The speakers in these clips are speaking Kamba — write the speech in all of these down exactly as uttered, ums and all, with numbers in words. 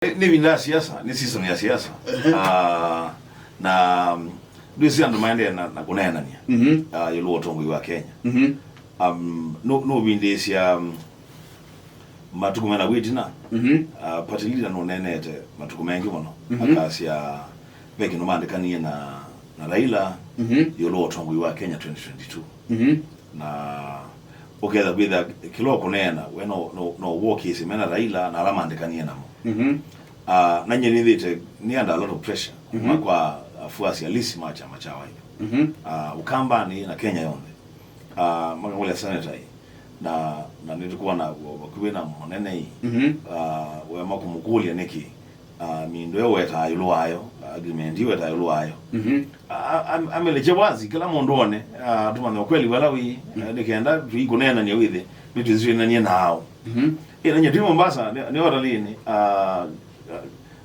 Nĩ, nĩ ĩvinda ya siasa, nĩ season ya siasa. Ehe. Ah, na, mm, ndwĩsĩ andũ maendee na, na kũneenany'a, mhm, ah, ĩũlũ wa ũtongoi wa Kenya. Mhm. Um, nũ-, nũvindĩĩsya, um, matukũ mena wĩtina, mhm, ah, party leader nũneenete matukũ maingĩ mũno, mhm, akasya ve kĩndũ maandĩkanie na, na Raila, mhm, ĩũlũ wa ũtongoi wa Kenya twenty twenty-two. Mhm. Na ũketha kwĩtha kĩla ũkũneena, we no, no, no wokĩĩsye mena Raila na ala maandĩkanie namo. Mhm. Ah, na nyie nĩthĩte nĩ under a lot of pressure kuma, mhm, kwa afuasi halisi ma kyama kya Wiper. Mhm. Ah, Ũkambanĩ na Kenya yonthe. Ah, makangũlya senator ĩ, na, na nĩtũkwona vakuvĩ na mũnene ĩ, mhm, ah, weema kũmũkũlya nĩkĩ, ah, mĩndũ ĩyo wetaa ĩũlũ wayo, agreement ĩyo wetaa ĩũlũ wayo. Mhm. A-, a-, am-, amĩlekye wazi, kĩla mũndũ one, ah, tũmanye ũkweli vala wĩ, mm, eh, nĩ kenda tũikũneenany'a wĩthĩ, nĩtwĩsĩnanie nao. Mhm. Ĩ, na nyie twĩ Mombasa, nĩ, nĩ hotelinĩ, ah, ah,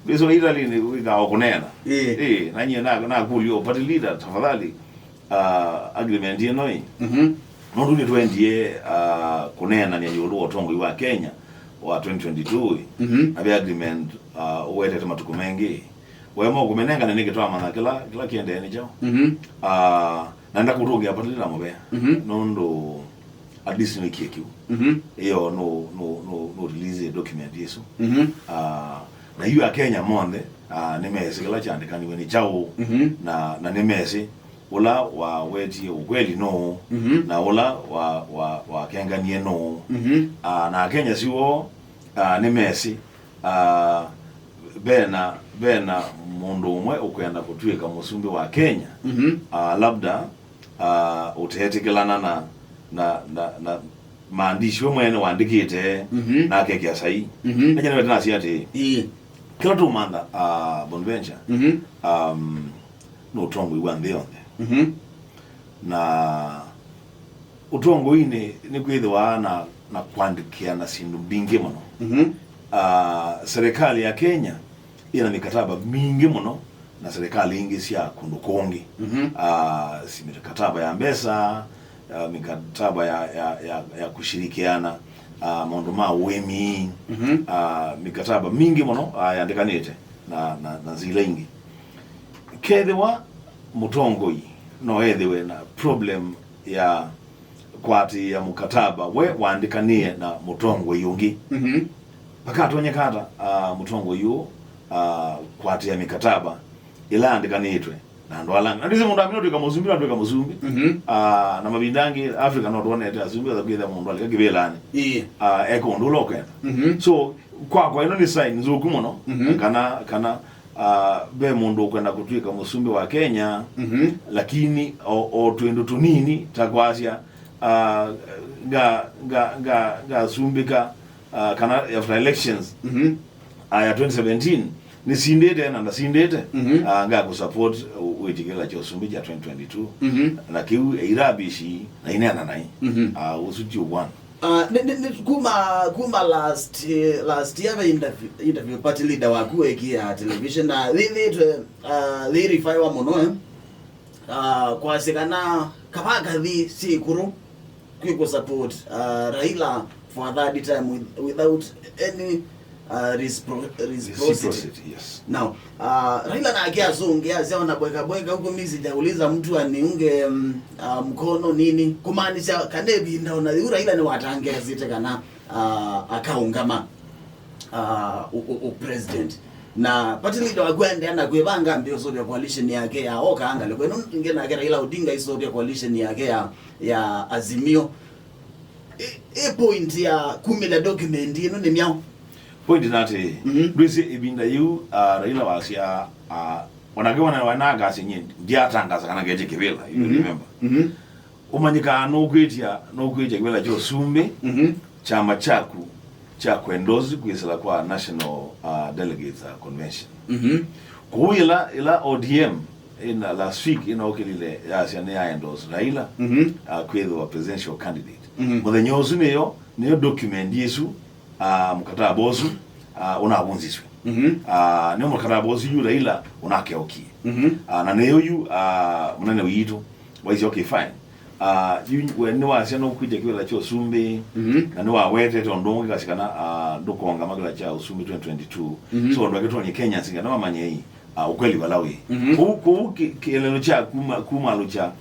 ndwĩsĩ hotelinĩ wĩkaa o kũneena. Ĩĩ. Ĩ, na nyie na, nakũlya party leader, tafadhali, ah, agreement ĩno ĩ, mhm, nũndũ nĩtwendie, ah, kũneenany'a ĩũlũ wa ũtongoi wa Kenya wa twenty twenty-two ĩ, mhm, na ve agreement, ah, ũwetete matukũ mengĩ ĩ, weema ũkũmĩnengane nĩkĩ twamanya kĩla, kĩla kĩendee nĩ kyaũ? Mhm. Ah, na ndakũtũngĩa party leader mũvea, mhm, nũndũ at least nĩkie kĩu. Mhm. Ĩyo no, no, no, no release document ĩsu. Mhm. Ah, na yu Akenya monthe, ah, nĩmesĩ kĩla kyandĩkaniwe nĩ kyaũ, mhm, na, na nĩmesĩ ũla wawetie ũkweli nũũ, mhm, na ũla wa, wa, wakenganie nũũ. Mhm. Ah, na Akenya siwoo, ah, nĩmesĩ, ah, vena, vena mũndũ ũmwe ũkwenda kũtw'ĩka mũsumbĩ wa Kenya, mhm, ah, labda, ah, ũteetĩkĩlana na, na, na, na maandishi we mwene wandĩkĩte, mhm, na akekĩa saii. Mhm. Enya nĩwete nasya atĩĩ, ĩĩ, kĩla tũũmantha, ah, Bonventure, mhm, um, nĩ ũtongoi wa nthĩ yonthe. Mhm. Na ũtongoinĩ nĩkwĩthĩwa na, na kũandĩkĩana syĩndũ mbingĩ mũno. Mhm. Ah, serikali ya Kenya ĩna mĩkataba mingĩ mũno na serikali ingĩ sya kũndũ kũngĩ. Mhm. Ah, si mĩkataba ya mbesa, ah, mĩkataba ya, ya, ya, ya kũshirikiana, ah, maũndũ ma ũĩmi, mhm, ah, mĩkataba mingĩ mũno, ah, yandĩkanĩte na, na, na nzila ingĩ. Kethĩwa mũtongoi no ethĩwe na problem ya kũatĩĩa mũkataba we waandĩkanĩe na mũtongoi ũngĩ, mhm, vakatonyeka ata, ah, mũtongoi ũũ, ah, kũatĩĩa mĩkataba ĩla yaandĩkanĩtwe na andũ ala angĩ? Na ndĩsĩ mũndũ amina ũtw'ĩka mũsumbĩ na atw'ĩka mũsumbĩ. Mhm. Ah, na mavinda angĩ Africa no twonete asumbĩ atha kwĩthĩa mũndũ alika kĩvĩlanĩ. Ĩĩ. Ah, eka ũndũ ũla ũkwenda. Mhm. So, kwakwa ĩno nĩ sign nzũku mũno, mhm, kana, kana, ah, ve mũndũ ũkwenda kũtw'ĩka mũsumbĩ wa Kenya, mhm, lakini o, o twĩndũ tũnini ta kwasya, ah, nga, nga, nga, ngasumbĩka, ah, kana after elections, mhm, ah, ya twenty seventeen, nĩsindĩte na ndasindĩte, mhm, ah, ngakũsupport wĩtĩkĩla kya ũsumbĩ kya twenty twenty-two, mhm, na kĩu eirabishi na ineana nai, mhm, ah, ũsu ti ũw'ano. Ah, nĩ, nĩ, nĩ, kuma, kuma last, eh, last year ve interview, interview party leader waku wekie ya television, na yĩthĩtwe, ah, yĩrifaiwa mũno, eh? Ah, kwasya kana kavaa kathi syĩ ĩkũlũ kwĩ kũ support, ah, Raila for a third time with, without any, ah, respro-, reciprocity. Reciprocity, yes. Now, ah, Raila nake asũngĩa asya ona bweka bweka huko mimi sijauliza mtu aniunge, mm, ah, mkono nini, kumaanisha kana ĩvinda ona yĩu Raila nĩwatangaasĩte kana, ah, akaũngama, ah, ũ, ũ, ũ president. Na party leader waku aendeea na kwĩvanga mbee ũseũvya coalition yake ya oka angalĩko ĩno ĩngĩ, nake Raila Odinga aiseũvya coalition yake ya, ya Azimio. Ĩ, ĩ point ya kumĩlya document ĩno nĩ myaũ? Point nĩ atĩĩ, mhm, ndwĩsĩ ĩvinda yĩu, ah, Raila wasya, ah, onake wona wanangasya nyie ndiatangaza kana ngetye kĩvĩla, you, mhm, remember? Mhm. Ũmanyĩkaa nũkwĩtya, nũkwĩtya kĩvĩla kya ũsumbĩ, mhm, kyama kyaku kya kũendorse kwĩsĩla kwa national, ah, delegates, ah, convention. Mhm. Kũu ĩla, ĩla O D M ĩna last week ĩnaũkĩlile yasya nĩ ya endorse Raila, mhm, ah, kwĩthĩwa presidential candidate. Mhm. Mũthenya ũsu nĩyo, nĩyo document ĩsu, ah, mũkataba ũsu, ah, ũnavunziswe. Mhm. Ah, nĩyo mũkataba ũsu yu Raila ũnakeũkie. Mhm. Ah, na nĩyo yu, ah, mũnene witũ waisye, okay, fine. Ah, yu we nĩwasya nũkwĩtya kĩvĩla kya ũsumbĩ, Mhm. na nĩwawetete ũndũ ũngĩ kasi kana, ah, ndũkonga makĩla kya ũsumbĩ twenty twenty-two. Mhm. So ũndũ akĩtonie Kenyans kana mamanye ĩ, ah, ũkweli vala wĩ. Mhm. Kũu, kũu kĩ-, kĩelelo kya kuma, kumalũkya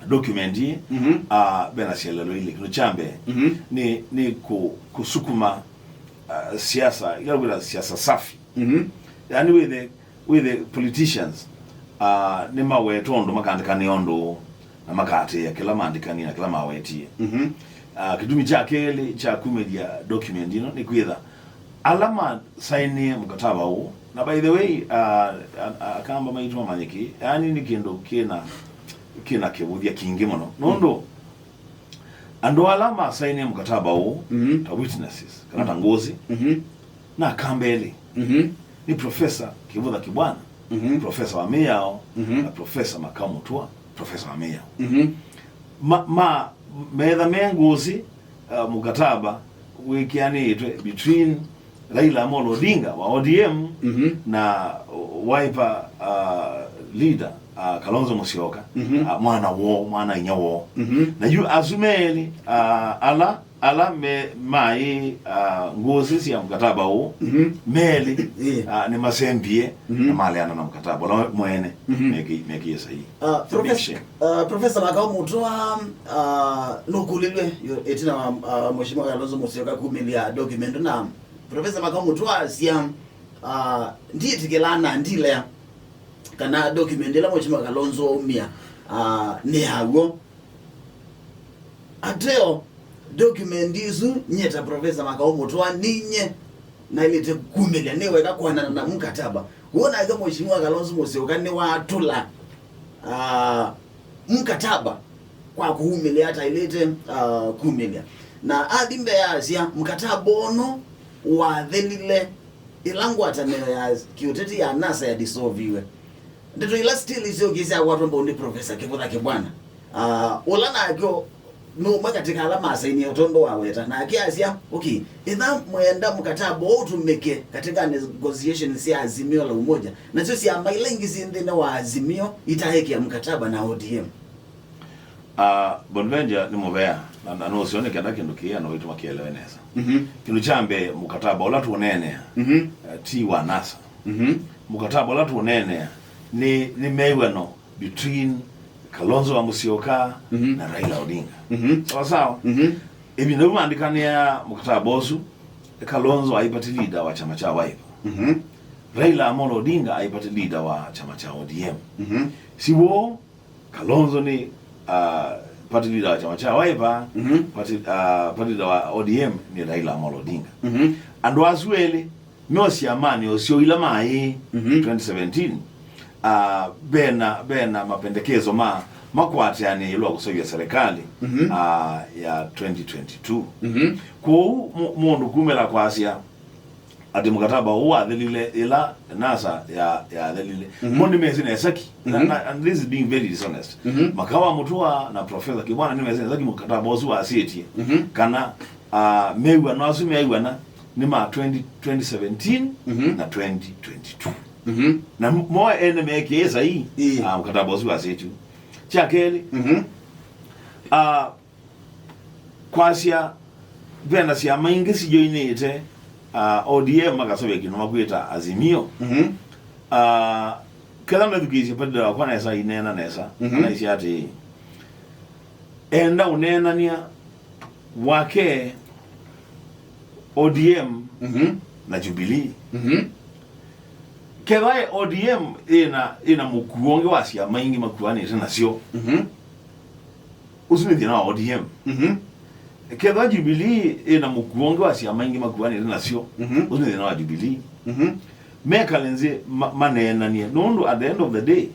document ĩ, Mhm. ah, vena syelelo ilĩ. Kĩndũ kya mbee, Mhm. nĩ, nĩ kũ-, kũsukuma, ah, siasa, ila wĩra siasa safi. Mhm. Yaani wĩthe, wĩthe politicians, ah, nĩmawetwe ũndũ makaandĩkanĩa ũndũ na makaatĩĩa kĩla maandĩkanie na kĩla mawetie. Mhm. Ah, kĩtumi kya kelĩ kya kumĩlya document ĩno nĩ kwĩtha ala masainie mũkataba ũũ, na by the way, ah, a-, a-, Akamba maitũ mamanye kĩ, yaani nĩ kĩndũ kĩna, kĩna kĩvũthya kingĩ mũno. Nũndũ andũ ala masainie mũkataba ũũ, Mhm. ta witnesses, kana ta ngũsĩ, Mhm. na Akamba elĩ, Mhm. nĩ Professor Kĩvũtha Kĩbwana, Mhm. Professor wa Mĩao, Mhm. na Professor Makau Mũtua, Professor wa Mĩao. Mhm. Ma, ma, metha me ngũsĩ, uh, mũkataba wĩkĩanĩtwe between Raila Amolo Odinga wa O D M Mhm. na Wiper, uh, leader, uh, Kalonzo Musyoka, Mhm. uh, mwana woo, mwana inya woo. Mhm. Na yu asu melĩ, uh, ala, ala me, maĩ, uh, ngũsĩ sya mũkataba ũũ, Mhm. melĩ, Ĩĩ. uh, nĩmasembie Mhm. na maleana na mũkataba ũla mwene Mhm. meki-, mekie saii. Uh, It's a big Professor, shame. Uh, Professor Makau Mũtua, uh, nũkũlilwe yo-, ĩtina wa, uh, Mheshimiwa Kalonzo Musyoka kumĩlya document na Professor Makau Mũtua asya, uh, ndiĩtĩkĩlaa na ndilea kana document ĩla Mheshimiwa Kalonzo waumia, uh, nĩ ya w'o. Ateo, document isu nyie ta Professor Makau Mũtua ninye naĩlĩte kumĩlya nĩ weka kũanana na mkataba. Kwoou nake Mheshimiwa Kalonzo Musyoka nĩwatũla, ah, mkataba kwa kũumĩlya ataĩlĩte, ah, kumĩlya. Na athi mbee asya, mkataba ũno wathelile ĩla ngwatanĩo ya kĩũteti ya NASA ya dissolviwe. Ndeto ila still isyũkie syakwatwa mbau nĩ Professor Kĩvũtha Kĩbwana. Ah, ũla nake nũmwe katĩ ka ala masainie o tondũ waweta. Nake asya, okay, ĩtha mwenda mkataba ũũ ũtũmĩke katika negotiation sya Azimio la Umoja, nasyo syama ila ingĩ syĩ nthĩnĩ wa Azimio itaekĩa mkataba na O D M. Ah, Bonventure nĩ mũvea, na, na nũseo nĩ kenda kĩndũ kĩĩ andũ maitũ makĩelewe nesa. Mhm. Kĩndũ kya mbee, mũkataba ũla tũũneenea, Mhm. eh, ti wa NASA. Mhm. Mũkataba ũla tũũneenea nĩ, nĩ mew'ano between Kalonzo wa Musyoka Mhm. na Raila Odinga. Mhm. Sawa sawa? Mhm. Ĩvinda yu maandĩkanĩa mũkataba ũsu, Kalonzo aĩ party leader wa kyama kya Wiper. Mhm. Raila Amolo Odinga aĩ party leader wa kyama kya O D M. Mhm. Si w'o, Kalonzo nĩ, ah, party leader wa kyama kya Wiper, Mhm. party, ah, party leader wa O D M nĩ Raila Amolo Odinga. Mhm. Andũ asu elĩ me o syamanĩ o syoo ila maĩ Mhm. twenty seventeen, ah, vena, vena mapendekezo ma makwatĩanĩa ĩũlũ wa kũseũvya serikali, Mhm. ah, ya twenty twenty-two. Mhm. Kwoou mũ-, mũndũ kumĩla kwasya, atĩ mũkataba ũũ wathelile ĩla NASA ya, yathelile. Mhm. Mo nĩmesĩ nesa ki. Na, Mhm. na, and this is being very dishonest. Mhm. Makau wa Mũtua na Professor Kĩbwana nĩmesĩ nesa ki mũkataba ũsu wasĩtye Mhm. kana, ah, mew'ano asu meew'ana nĩ ma twenty, twenty seventeen Mhm. na twenty twenty-two. Mhm. Na mo ene mekĩe saii, Ĩĩ. ah, mũkataba ũsu wasĩtye. Kya kelĩ, Mhm. ah, kwasya vena syama ingĩ sijoinĩte, ah, O D M makaseũvya kĩndũ makwĩta Azimio. Mhm. Ah, ketha methukĩĩsye party leader wakwa nesa, aineena nesa, Mhm. anaisye atĩĩ, enda ũneenany'a wake O D M Mhm. na Jubilee. Mhm. Ketha O D M ĩna, ĩna mũkuo ũngĩ wa syama ingĩ makuanĩte nasyo, Mhm. ũsu nĩ thĩna wa O D M. Mhm. Ketha Jubilee ĩna mũkuo ũngĩ wa syama ingĩ makuanĩte nasyo, Mhm. ũsu nĩ thĩna wa Jubilee. Mhm. Mekale nzĩ ma-, maneenanie, nũndũ at the end of the day,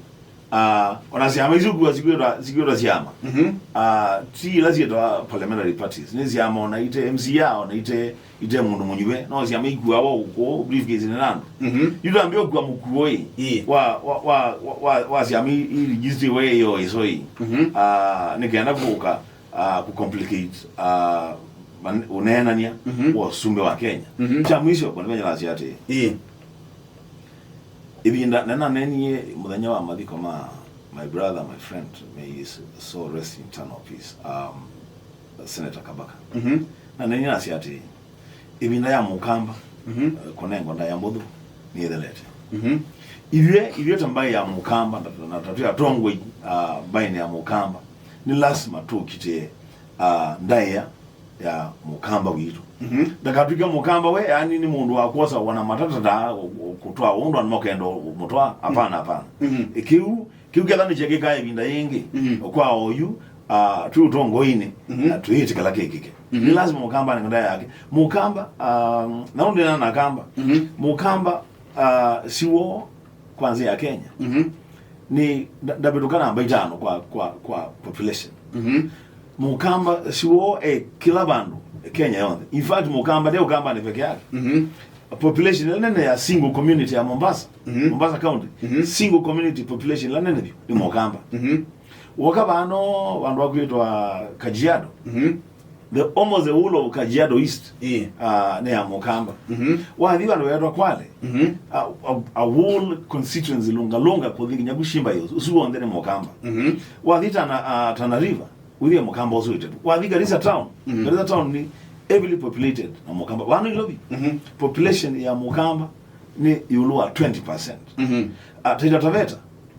ah, ona syama isu kua sikwĩtwa, sikwĩtwa syama. Mhm. Ah, ti ila syĩtawa parliamentary parties, nĩ syama ona ite M C A, ona ite, ite mũndũ mũnyuve, no syama ikuawa ũkũ briefcase nĩ na andũ. Mhm. Yu twambie ũkua mũkuo ĩ, Ĩĩ. wa, wa, wa, wa, wa, wa syama i, i register we yo iso ĩ. Mhm. Ah, nĩ kenda kũka, ah, ku complicate, ah, man-, ũneenania Mhm. wa ũsumbĩ wa Kenya. Mhm. Kya mwisho, Bonventure nasya atĩĩ, Ĩĩ. ĩvinda, na nanenie mũthenya wa mathiko ma, My brother, my friend, may his soul rest in eternal peace. Um, Senator Kabaka. Mhm. Na nĩnĩ nasya atĩ, ĩvinda ya Mũkamba, mhm, eh, kũnengwa ndaĩa mbũthũ nĩĩthelete. Mhm. Ithyĩ, ithyĩ ta mbaĩ ya Mũkamba, na, na ta twĩ atongoi, ah, mbaĩnĩ ya Mũkamba, nĩ lasima tũkitĩe, ah, ndaĩa ya Mũkamba witũ. Mhm. Ndakatw'ĩke Mũkamba we, yani, nĩ mũndũ wa kwosa wana matata ta kũtwaa ũndũ andũ makenda mũtwaa. Hapana, hapana. Mhm. Kĩu Kĩu ketha nĩkyo kĩkaa ĩvinda yĩngĩ, mhm, kwa oyu, ah, twĩ ũtongoinĩ, mhm, na twĩĩtĩkĩla kĩkĩke. Mhm. Nĩ lasima Mũkamba anenge ndaĩa yake. Mũkamba, ah, na ũndĩna na Kamba. Mhm. Mũkamba, ah, siwoo kwa nzĩ ya Kenya. Mhm. Nĩ nda- ndavĩtũka namba itano kwa, kwa, kwa population. Mhm. Mũkamba siwoo e kĩla vandũ Kenya yonthe. In fact, Mũkamba nde Ũkambanĩ peke yake. Mhm. Population ĩla nene ya single community ya Mombasa, mhm, Mombasa County, mhm, single community population ĩla nene vyũ nĩ Mũkamba. Mhm. Woka vano vandũ vakwĩtwa Kajiado, mhm, the, almost the whole of Kajiado East, ĩĩ, ah, nĩ ya Mũkamba. Mhm. Wathi vandũ vetwa Kwale, mhm, a, a, a whole constituency Lunga Lunga kũthi nginya Kushimba Hills, ũsu w'onthe nĩ Mũkamba. Mhm. Wathi Tana, ah, Tana River, wĩthĩe Mũkamba ũsu wĩ tatu. Wathi Garissa Town, mhm, Garissa Town nĩ heavily populated na Mũkamba. Vano Nairobi, mhm, population ya Mũkamba nĩ ĩũlũ wa twenty percent. Mhm. Ah, Taita Taveta,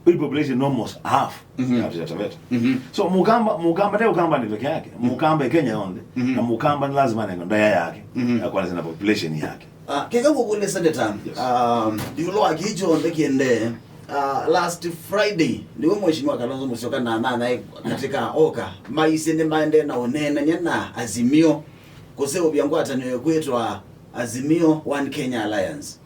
ĩĩ population almost half, mhm, ya Taita Taveta. Mhm. So Mũkamba, Mũkamba nde Ũkambanĩ peke yake. Mhm. Mũkamba e Kenya yonthe. Mhm. Na Mũkamba nĩ lazima anengwe ndaĩa yake, mhm, ya kwanĩsya na population yake. Ah, keka ngũkũlye Senator, yes, um, ĩũlũ wa kĩĩ kyonthe kĩendee, ah, last Friday, nĩwe Mheshimiwa Kalonzo Musyoka na anyanyae katika oka, maisye nĩmaendee na ũneenany'a na Azimio kũseũvya ngwatanĩo ĩkwĩtwa Azimio One Kenya Alliance.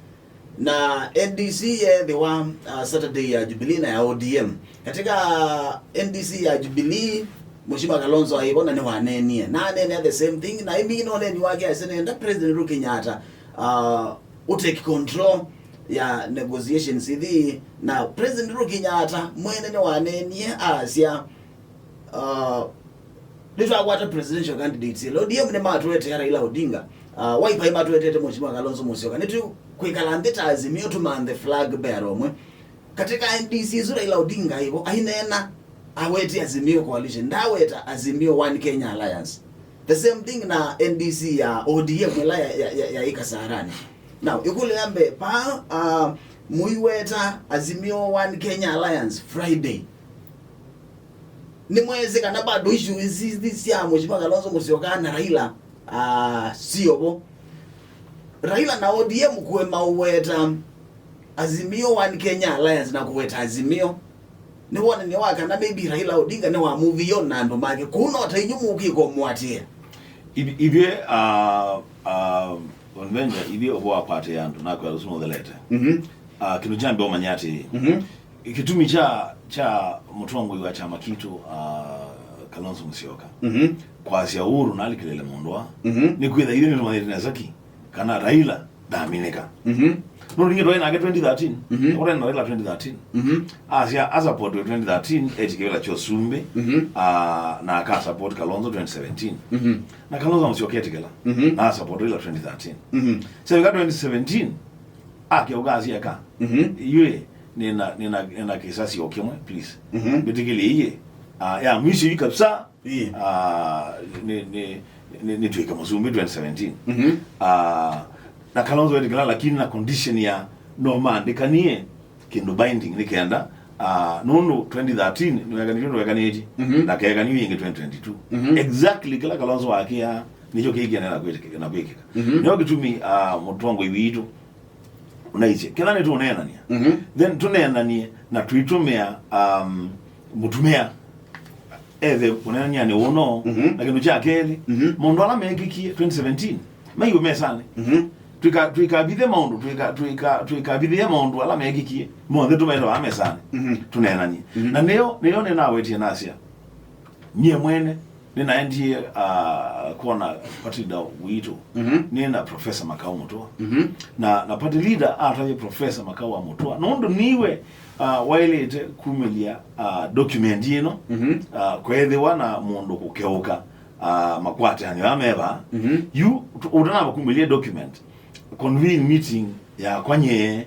Na N D C yeethĩwa, ah, Saturday ya Jubilee na ya O D M. Katika N D C ya Jubilee, Mheshimiwa Kalonzo aĩ vo na nĩwaneenie. Na aneenea the same thing, na aimina ũneeni wake asya nĩenda President Uhuru Kenyatta, ah, ũ take control ya negotiations ithi, na President Uhuru Kenyatta mwene nĩwaneenie asya, ah, nĩtwakwata presidential candidates ĩla. O D M nĩmatũetea Raila Odinga, ah, Wiper matũetete Mheshimiwa Kalonzo Musyoka. Nĩtũkwĩkala nthĩ ta Azimio tũmanthe flag bearer ũmwe. Katika N D C ĩsu Raila Odinga aivo, aineena, awete Azimio Coalition, ndaweta Azimio One Kenya Alliance. The same thing na N D C ya O D M ĩla ya, ya, ya, ya Kasarani. Now, ĩkũlyo ya mbee, pa, uh, mũiweta Azimio One Kenya Alliance Friday. Nĩmwesĩ kana bado issue ici, ici sya Mheshimiwa Kalonzo Musyoka na Raila, ah, sio vo. Raila na O D M kũema ũweta Azimio One Kenya Alliance na kũweta Azimio nĩ wonany'o wa kana maybe Raila Odinga nĩwamuvie na andũ make. Kũu no ta inyu mũkwĩka ũmũatĩĩa. Ithyĩ, ithyĩ, ah, ah, Convener, ithyĩ ũvoo wa kũatĩĩa andũ nakwĩa ũsu nũthelete. Mhm. Ah, kĩndũ kya mbee ũmanye atĩĩ, mhm, kĩtumi kya, kya mũtongoi wa kyama kitũ, ah, Kalonzo Musyoka, mhm, kwasya Uhuru nalikĩlĩle mũndũ wa, mhm, nĩ kwĩtha ithyĩ nĩtũmanyĩte nesa ki kana Raila ndaminĩka. Mhm. Nũndũ ningĩ twaĩ nake twenty thirteen, mhm, twaĩ na Raila twenty thirteen. Mhm. Asya asapoti twenty thirteen, etĩkĩla kya ũsumbĩ, mhm, ah, na akasapoti Kalonzo twenty seventeen. Mhm. Na Kalonzo Musyoka etĩkĩla, mhm, na asapoti Raila twenty thirteen. Mhm. Syavika twenty seventeen, akĩũka asya eka, mhm, yu nĩna, nĩna, nĩna kĩsasi o kĩmwe, please. Mhm. Mbĩtĩkĩlye iye, ah, ya mwisho yu kabisa. Ĩĩ. Ah, nĩ, nĩ, nĩ, nĩtw'ĩke mũsumbĩ twenty seventeen. Mhm. Ah, na Kalonzo etĩkĩla, lakini na condition ya no maandĩkanie kĩndũ binding nĩ kenda, ah, nũndũ twenty thirteen nĩwekanĩtye ũndũ wekanĩtye, mhm, na kekanĩw'e ĩngĩ twenty twenty-two. Mhm. Exactly kĩla Kalonzo wakĩaa nĩkyo kĩkĩendee na kwĩtĩkĩka, na kwĩkĩka. Mhm. Nĩyo kĩtumi, ah, mũtongoi witũ ũnaisye, kethĩwa nĩtũũneenany'a, mhm, then tũneenany'e na tũitũmĩa, um, mũtumĩa ethe ũneenany'anĩ ũno. Mhm. Na kĩndũ kya kelĩ, mhm, maũndũ ala mekĩkie twenty seventeen maiwe mesanĩ. Mhm. Tũika-, tũikavithe maũndũ, tũika-, tũika-, tũikavithĩe maũndũ ala mekĩkie monthe tũmaĩte vaa mesanĩ, mhm, tũneenany'e. Mhm. Na nĩyo, nĩyo nĩnawetie nasya, nyie mwene nĩnaendie, ah, kwona party leader witũ, mhm, nĩ na Professor Makau Mũtũa. Mhm. Na, na party leader atavye Professor Makau wa Mũtũa, nũndũ niwe, ah, waĩlĩte kumĩlya, ah, document ĩno, mhm, ah, kweethĩwa na mũndũ kũkeũka, ah, makwatĩanĩo aa meva. Mhm. Yu, ũtanamba kumĩlya document, convene meeting yakwa nyie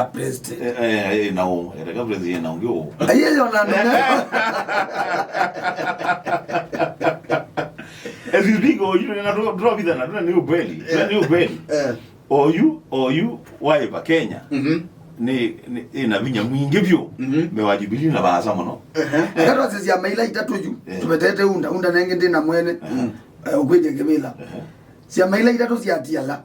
na president. Eh, eh, eh, na ũ, ereka president na ũngĩ ũ. Aiye yo na ndume. As you speak, oyu na tũrobithana, tũna nĩ ukweli. Tũna nĩ ukweli. Eh. Oyu, oyu, waiva Kenya. Mhm. Nĩ, nĩ, ĩna vinya mwingĩ vyũ. Mhm. Me wa Jubilee na vaasa mũno. Ehe. Eka twasye syama ila itatũ yu, eh, tũvetete UNDA, UNDA nengĩ ndĩ na mwene. Ehe. Eh, ũkwĩtye kĩvĩla. Ehe. Syama ila itatũ sya Atiala,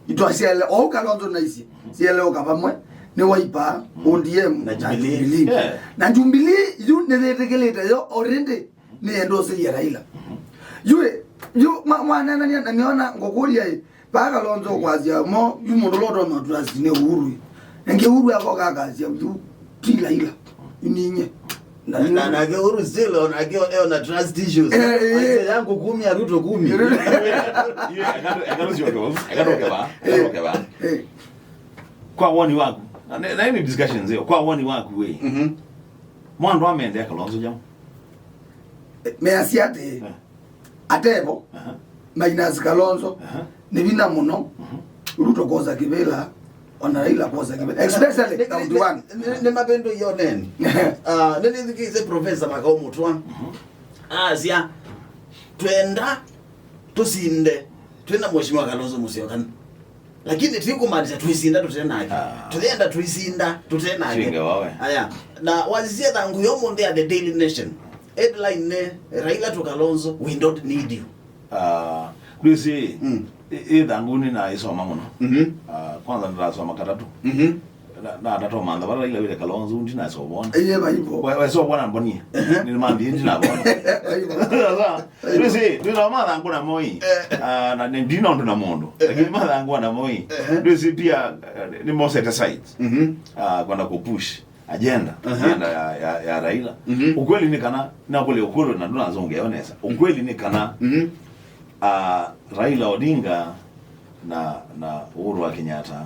itwasyaele, o Kalonzo na ici, syaele ũka vamwe, nĩ Wiper, O D M, na Jubilee. Yeah. Na Jubilee yu nĩyĩtĩkĩlĩte yo already, nĩyendosĩie Raila. Yu ĩ, Yu mwa- mwanenania na nĩona ngũkũlya ĩ, vaa Kalonzo kwasya mo yu mũndũ ũla ũtonya trust nĩ Uhuru ĩ. Ĩngĩ Uhuru akoka akasya yu ti Raila, yu ninye. Na Na- yu- na- nake Uhuru still on- ake- e- on a trust issues. Eh, eh. Ase yangu kumi ya Ruto kumi. Iwe, iwe, akatoke va, akatoke va. Eh. Kwa woni waku, na na- na hii ni discussions hiyo, kwa woni waku we, Mhm. Mwandu amendea Kalonzo jamu. Measya atĩ, Eh. Atevo, Aha. Minus Kalonzo, Aha. Nĩ vinya mũno, Mhm. Ruto kwosa kĩvĩla, ona Raila kwosa kĩvĩla, especially Nĩ- nĩ- round nĩ- one. nĩ- nĩ mavĩndũ ioneni. Ah, nĩnĩthikĩĩsye Professor Makau Mũtwa, Mhm. Asya, twenda tũsinde twĩna Mheshimiwa Kalonzo Musyoka. Lakini ti kumaanisha twisinda tũte nake. Ah. Tũyenda twisinda tũte nake. Chinge wawe. Aya. Na wasisye thangũ yo mũnthĩ ya The Daily Nation. Headline nĩ, "Raila to Kalonzo, we don't need you." Ah, ndwĩsĩ, Mm. ĩ- ĩ thangũ nĩnaĩsoma mũno. Mhm. Ah, kwanza ndĩrasoma katatũ. Mhm. Na- na atatũ mantha vala Raila wĩte Kalonzo ndinasovona. Iye vaivo. Wesovona mbonie. Ehe. Nĩmanthie ndinavona. Vaivo. Sasa, Ndwĩsĩ, ndwĩsĩ mathangũ na Moi. Eh. Ah, na nĩ- ndina ũndũ na mũndũ. Eh. Lakini mathangũ na Moi. Eh. Ndwĩsĩ pia, eh, nĩ mosete sides. Mhm. Ah, kwenda kupush agenda, Aha. Agenda ya, ya, ya Raila. Mhm. Ukweli ni kana, na kule ukweli na nduna zonge yonesa. Ukweli ni kana, Mhm. Ah, Raila Odinga na, na Uhuru wa Kenyatta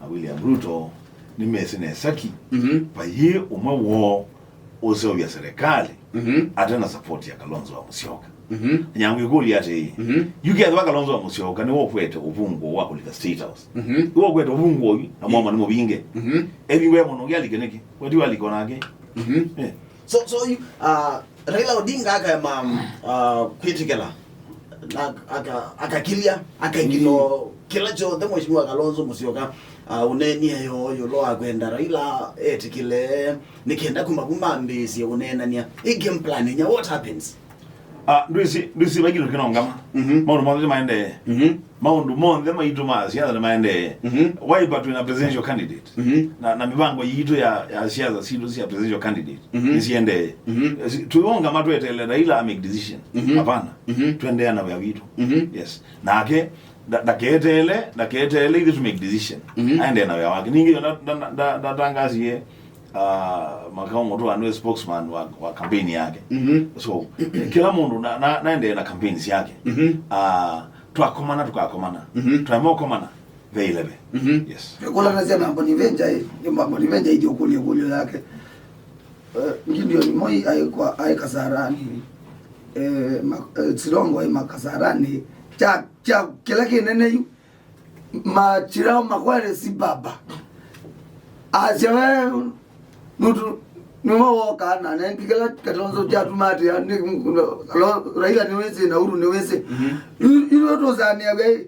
na William Ruto nĩ mesi na esaki. Mhm. Vaiĩ ũmwe woo ũseũvya serikali Mhm. ate na support ya Kalonzo wa Musyoka. Mhm. Nyangu ĩkũlya atĩĩ, Mhm. yu kethĩwa Kalonzo wa Musyoka nĩwe ũkwete ũvungũ wa kũlika State House. Mhm. Nĩwe ũkwete ũvungũ ũyu na moma nĩ mũvinge. Mhm. Evingo ya mũno ngialike nĩkĩ? Weti walika nake. Mhm. Eh. So, so you, uh, Raila Odinga akaema, uh, kwĩtĩkĩla na aka- akakilya akaikino kĩla kyothe Mheshimiwa Kalonzo Musyoka, uh, ũneenie yo yũlũ wa kwenda Raila etĩkĩle nĩkenda kuma kuma ambĩĩsye ũneenania. Ĩ game plan inya, what happens? Ah, ndwĩsĩ, ndwĩsĩ vai kĩndũ kĩnongama. Mhm. Maũndũ monthe nĩmaendee. Mhm. Maũndũ monthe maitũ ma siasa nĩmaendee. Mhm. Wiper twĩna presidential candidate. Mhm. Na, na mĩvango yitũ ya, ya siasa sitũ cia presidential candidate Mhm. nĩsiendee. Mhm. Si- tũiongama tweteele Raila a make decision. Mhm. Hapana. Mhm. Twendeea na wĩa witũ. Mhm. Yes. Nake nda- ndaketeele, ndaketeele ithe to make decision. Mhm. Aendee na wĩa wake. Ningĩ nda- nda- nda- ndatangasie, ah, Makau Mũtwa nĩwe spokesman wa, wa campaign yake. Mhm. So kĩla mũndũ na- na- naendee na campaigns yake. Mhm. Ah, twakomana tũkakomana. Mhm. Twaema ũkomana ve ileve. Mhm. Yes. Kũlanasya na Bonivenja ĩ, nĩ ma- Bonivenja ĩthiũkũlya ĩkũlyo yake. Eh, Gideon Moi aĩ kwa- aĩ Kasarani. Eh, ma- eh, Silongo aĩ Makasarani. Kya- kya- kĩla kĩnene yu, Machirao Makwere si baba. Asya we, nũndũ nĩwe woka na nengi kĩla Kalonzo kyatuma atĩ, ah, nĩ- Raila nĩwĩsĩ na Uhuru nĩwĩsĩ. Mhm. Yu- yu tũsanĩa we,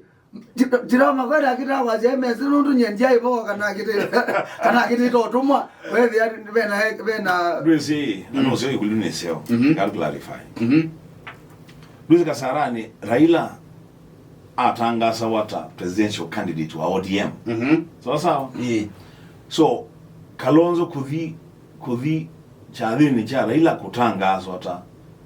Chira- Chira Makwere akĩtaa kwasya mesi nũndũ nyie ndiaĩ vo kana akĩtĩ- kana akĩtĩte ũtũmwa, wethĩa vena- vena Ndwĩsĩ, na nũseo ĩkũlyo nĩ seo. Mhm. I'll clarify. Mhm. Ndwĩsĩ Kasarani, Raila atangasawa ta presidential candidate wa O D M. Mhm. Sawa sawa? Ĩĩ. So, Kalonzo kũthi kũthi kyathĩnĩ kya Raila kũtangaaswa ta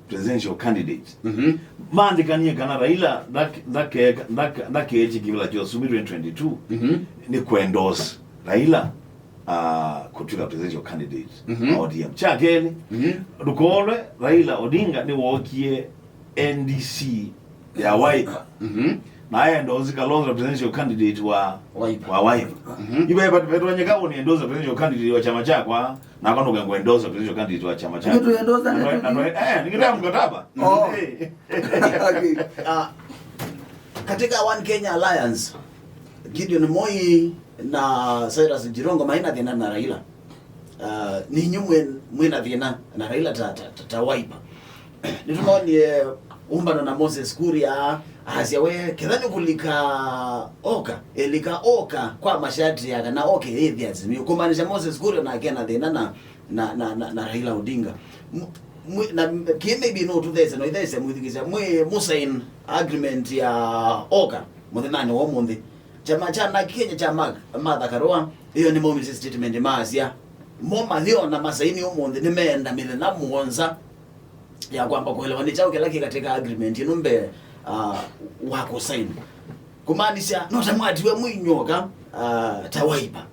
presidential candidate. Mhm. Maandĩkanie kana Raila ndake- ndake- ndake- ndakeekye kĩvĩla kya ũsumbĩ twenty twenty-two Mhm. nĩ kũendorse Raila, ah, kũtw'ĩka presidential candidate Mhm. wa O D M. Kya kelĩ, Mhm. ndũkolwe Raila Odinga nĩwookie N D C ya Wiper. Mhm. Na aendorse Kalonzo presidential candidate wa Wiper. Wa Wiper. Mhm. Iwe vat- vetonyeka ũni endorse presidential candidate wa chama chakwa, na kanoka ngwendorse presidential candidate wa chama chakwa. Ndio tuendorse Na na twe- na twe- eh, nikitaka mkataba. Oh. Eh. Okay. Ah, katika One Kenya Alliance, Gideon Moi na Cyrus Jirongo maina thĩna na Raila. Ah, ninyu mwĩ- mwĩna thĩna na Raila ta, ta, ta, ta Wiper. Nĩtũnonie ũmbano na Moses Kuria, asya we, ketha nĩkũlika oka, elika oka kwa masharti ya kana oke ĩthi Azimio. Kumaanisha Moses Kuria nake na thĩna na, na, na, na, na Raila Odinga. M- mwi- na kĩ maybe no tũthese, no ithese mwĩthikĩsya, mwĩ mũsain agreement ya oka mũthenyanĩ wa ũmũnthĩ. Kyama kya Narc Kenya kya Mark, Martha Karua, ĩyo nĩmaumisye statement maasya mo mathi ona masaini ũmũnthĩ nĩmeenda mĩthenya mũonza ya kwamba kũelewa nĩ kyaũ kĩla kĩ katĩ ka agreement ĩno mbee, uh, wa kũsaini. Kũmaanisya, no ta mwatiwe mũinyoka, uh, ta Wiper.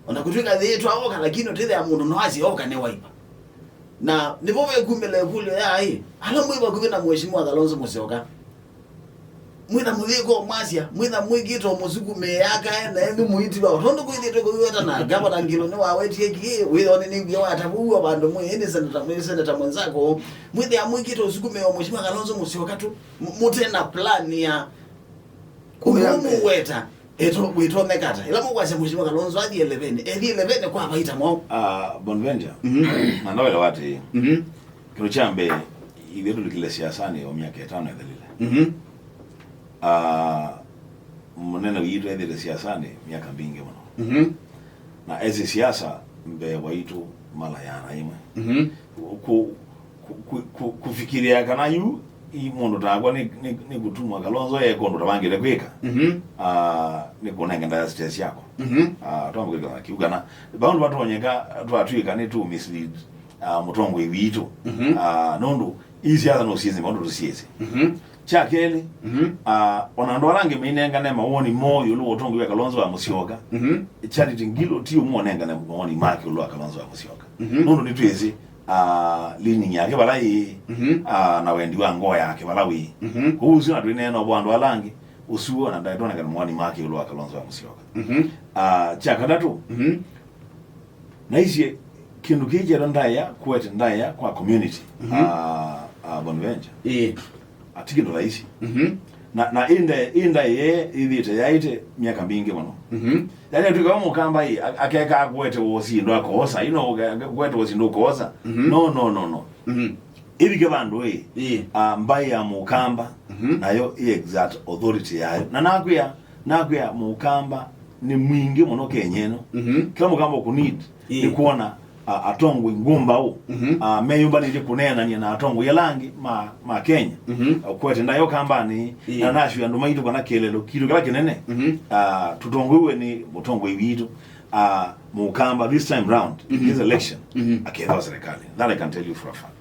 Ona kũtw'ĩka yĩtwa oka, lakini ũtĩthĩa mũndũ no asye oka nĩ Wiper. Na nĩvo vekumĩla ĩkũlyo ya, ĩ, ala mwĩ vakuvĩ na Mheshimiwa Kalonzo Musyoka, mwĩtha mũyĩka o mwasya, mwĩtha mwĩkĩte o mũsukumĩĩa kae na ethĩ mũitiwa, tondũ kwĩthĩtwe kũiweta na Gavana Ngilu nĩwawetie kĩ, wĩthonĩ nĩw'e watavũw'a vandũ mwĩ, ĩndĩ seneta, mwĩ seneta mwenzako, mwĩthĩa mwĩkĩte ũsukumĩĩa o Mheshimiwa Kalonzo Musyoka tu, m-, mũte na plan ya kũmũweta, ĩto-, wĩtonyeka ata? Ĩla mũkwasya Mheshimiwa Kalonzo athi eleveni, ethi eleveni kwa vaita mwaũ? Ah, Bonventure, mhm, na ndawelewa atĩ, mhm, kĩndũ kya mbee, ithyĩ tũlikile siasanĩ o myaka ĩtano ĩthelile. Mhm. Ah, mũnene witũ ethĩte siasanĩ myaka mbingĩ mũno. Mhm. Na esĩ siasa mbee waitũ mala yana ĩmwe. Mhm. Ku-, ku-, ku-, ku-, kũfikĩrĩa kana yu i mũndũ takwa nĩ, nĩ, nĩ kũtumwa Kalonzo eka ũndũ tavangĩte kwĩka. Mhm. Ah, nĩ kũnenge ndaya stress yakwa. Mhm. Ah, twamba kwĩka na kĩu kana, vaũndũ vatonyeka twatw'ĩka nĩ tũ mislead, ah, mũtongoi witũ. Mhm. Ah, nũndũ ii siasa no syĩsĩ maũndũ tũsyĩsĩ. Mhm. Kya kelĩ, mhm, ah, ona andũ ala angĩ mainengane mawoni moo ĩũlũ wa ũtongoi wa Kalonzo wa Musyoka, mhm, Charity Ngilu ti ũmwe ũnengane mawoni make ĩũlũ wa Kalonzo wa Musyoka. Mhm. Nũndũ nĩtwĩsĩ, ah, leaning yake vala ĩĩ, mhm, ah, na wendi wa ngoo yake vala wĩ. Mhm. Kwoou ũsu na twĩneena ũvoo andũ ala angĩ, ũsu ona ndaĩ tũnengane mawoni make ĩũlũ wa Kalonzo wa Musyoka. Mhm. Ah, kya katatũ, mhm, naisye kĩndũ kĩĩ kyetwa ndaĩa, kũete ndaĩa kwa community. Mhm. Ah, ah, Bonventure. Ĩĩ. Ati kĩndũ laisi. Mhm. Na, na ĩnda, ĩnda ye ĩthĩte yaĩte myaka mingĩ mũno. Mhm. Yaani, atwĩka wa mũkamba ĩ, a-, akeka kũete wosi ndo akoosa, you know, kũete wosi ndo koosa. Mhm. No, no, no, no. Mhm. Ĩvike vandũ ĩ, ĩĩ, ah, mbaĩ ya mũkamba, mhm, nayo ĩ exert authority yayo. Na nakwĩa, nakwĩa mũkamba nĩ mwingĩ mũno Kenya ĩno. Mhm. Kĩla mũkamba ũkũnid, ĩĩ, nĩ kuona, ah, atongoi ngũmbaũ, mhm, ah, meyũmbanĩtye kũneenany'a na atongoi ala angĩ ma, ma Kenya. Mhm. Ah, kũete ndaĩa ũkambanĩ, ĩĩ, na nasyo andũ maitũ kana kĩeleelo kitũ kĩla kĩnene, mhm, ah, tũtongoiwe nĩ mũtongoi witũ. Ah, mũkamba this time round, mhm, this election, mhm, akethĩwa serikali. That I can tell you for a fact.